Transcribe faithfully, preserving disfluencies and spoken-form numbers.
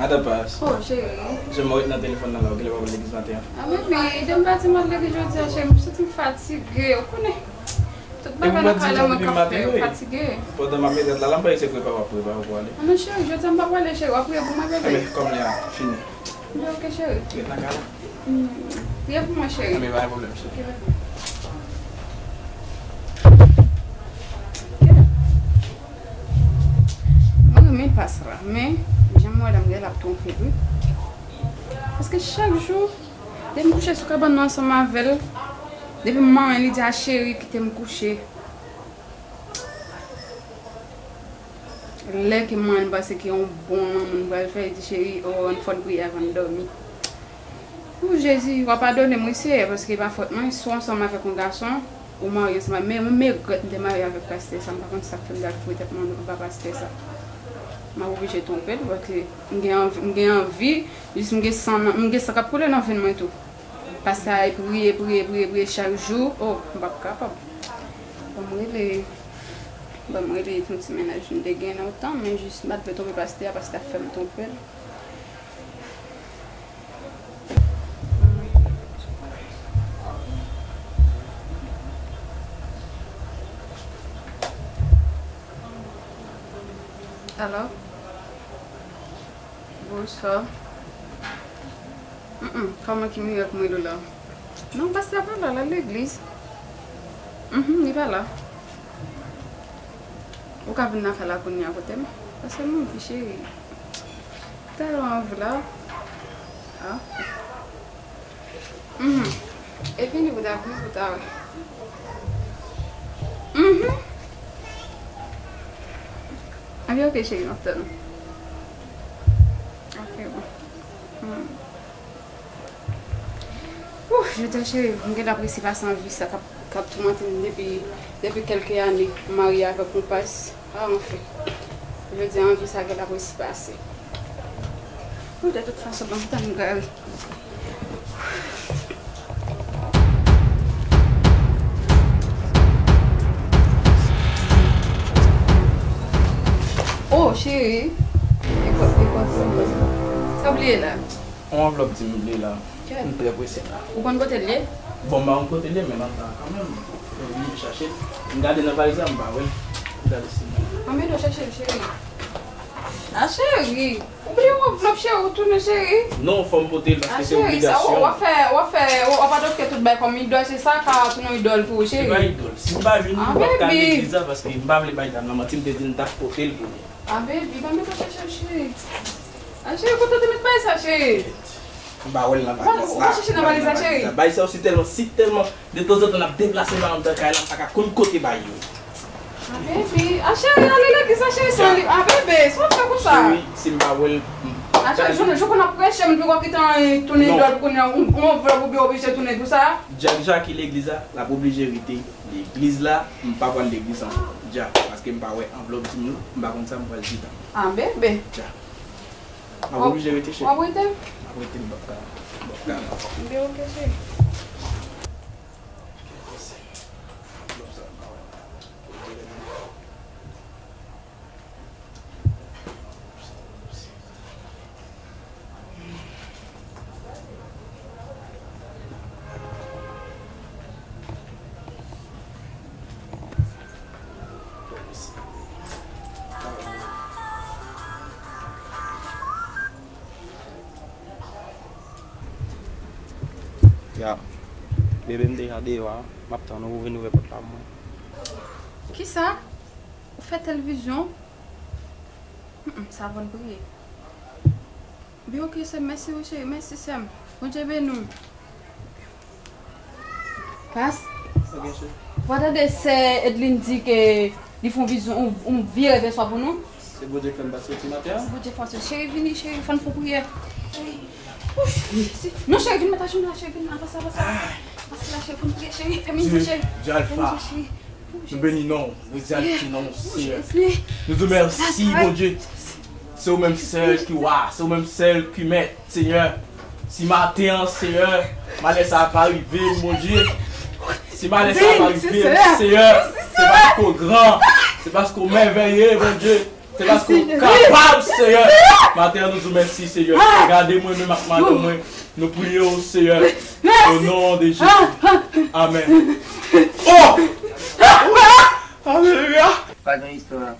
Ata pas. Oh, cheri. Jan m ret nan telefòn nan la, ou genlè pa al legliz maten an. Ah, baby, depi m pati m al legliz jodi a, cheri, m santi m fatige, ou konnen. Tout bagay nan kay la, mwen k ap fè, m fatige. Pandan m ap metrèt la, la, m panse se prepa w ap prepa pou ale. Ah, non, cheri, jodi a m pa prale, cheri, w ap priye pou mwen, bebe. Enben, kòm li a fini. Enben, ok, cheri. Ret nan kay la. Hmm, priye pou mwen, cheri. Enben, pa gen pwoblèm, cheri. Ok, bebe. Ok. Mwen renmen pas la, men jan m wè la, m gen l ap twonpe l, wi. Paske chak jou, depi m kouche sou kabann nan ansanm avè l, depi m manyen, li di, "A, cheri, kite m kouche." Lè ke m manyen, m panse ke yon bon lanmou m pral fè, li di, "Cheri, o, ann fò n priye avan n dòmi." O Jezi, w a padone m, wi, Seyè, paske e pa fòt mwen. Si w ansanm avèk yon gason, ou marye ansanm avèk, men mwen, m regrèt m te marye avèk pastè sa, m pa konn sa k fè m t al foure tèt mwen anba pastè sa. M ap oblije twonpe l, paske m gen anvi, m gen anvi, jis m gen san nan, m gen san k ap koule nan venn mwen tou. Pastè a priye, priye, priye, priye chak jou. Oh, m p ap kapab. Ban m rele, ban m rele yon ti mennaj m te gen nan yon tan, men jis m pa t vle twonpe pastè a, pastè a fè m twonpe l. Alo? Bonswa. Mm, mm, kòman ki mirak mwen la? Non, pastè a pa la, l al legliz. Mhm, li pa la. Ou ka vin nan kay la kounye a kote m? Paske m anvi, cheri. Tèlman anvi la. Ah. Mhm. E vini pou ta, vini pou ta wè. Mhm. Anvi, ok, cheri, m ap tann ou. Ok, bon. Hmm. Ouh, jodi a, cheri, m genlè ap resi pase anvi sa k ap, k ap toumante m depi, depi kèlke ane m marye avèk yon pas. Ah, anfen. Jodi a, anvi sa genlè ap resi pase. Bon, de tout fason, ban m tann gari. Oh, cheri. E kwa, e kwa, e kwa. Sa w bliye la? Yon anvlòp di m bliye la. M trè prese la. Ou konn kote l ye? Bon, m pa konn kote l ye, men m ap la kanmenm. Mwen vin chache l. M gade nan valiz la, m pa wè l. M gade si. Anmède w chache l, cheri. A, cheri. Ou bliye yon anvlòp, cheri, ou tounen, cheri. Non, fò m pote l paske se obligasyon. A, cheri, sa, w ap fè, w ap fè, w ap adopte tout bagay kòm idòl, se sa ka tounen yon idòl pou ou, cheri. Se pa idòl. Si m pa jwenn li, m p ap ka al legliz la paske m pa vle bay dam nan manti, m te di l m t ap pote l pou li. A, baby, ban m mete w chache l, cheri. A, cheri, kote w te met bagay sa, cheri? M pa wè l nan valiz la. Ou pa chèche nan valiz la, cheri? Bagay sa yo si tèlman, si tèlman, detanzantan n ap deplase nan anndan kay la, m pa ka konn kote bagay yo. A, baby. A, cheri, ale legliz la, cheri, san li. A, bebe, sa w ap fè konsa? Cheri, si m pa wè l, m p ap ka. A, cheri, jounen, jounen pou n ap preche, m pi wè ki tan tounen idòl pou kounye a, yon, yon anvlòp ou byen oblije tounen pou sa? Dja, Dja ki legliz la, l ap oblije rete legliz la, m pa pral legliz ankò. Dja, paske m pa wè anvlòp di m yo, m pa konn sa m pral di tan. A, bebe. Dja. M ap oblije rete, cheri. W ap rete? M ap rete, m p ap ka, m p ap ka. Bebe, ok, cheri. Ya. Bebe, m deja deyò a. M ap tann ou pou vin ouvè pòt la pou mwen. Kisa? Ou fè televizyon? Mm, mm, sa bon priye. Byen, ok, sè m, mèsi wi, cheri. Mèsi, sè m. Bondye beni w. Pas. Ok, cheri. Ou pa tande sè Edline di ke li fè yon vizyon, yon, yon vye rèv yèswa pou nou? Se Bondye k fè m pa soti maten an. Se Bondye k fè w soti. Cheri, vini, cheri, fò n fè yon priyè. Cheri. Ouch, mèsi. Non, cheri, vin met ajenou la, cheri, vin, avanse, avanse, avanse. Avanse la, cheri, fò n priye, cheri. Fè m yon cheri. Dye Alfa. Fè m yon cheri. Nou beni non w, nou egzalti non w, Senyè. Nou di w mèsi, Bondye. Se ou menm sèl ki wa, se ou menm sèl ki mèt, Senyè. Si maten an, Senyè, malè sa a pa rive m, Bondye. Si malè sa a pa rive m, Senyè, se paske w gran, se paske w mèvèye, Bondye. Se paske ou kapab, Seyè. Maten an, nou di w mèsi, Seyè. Gade mwen menm ak madanm mwen. Nou priye w, Seyè. O non de Jezi. Amèn. Oh! Alelouya! Pa gen istwa.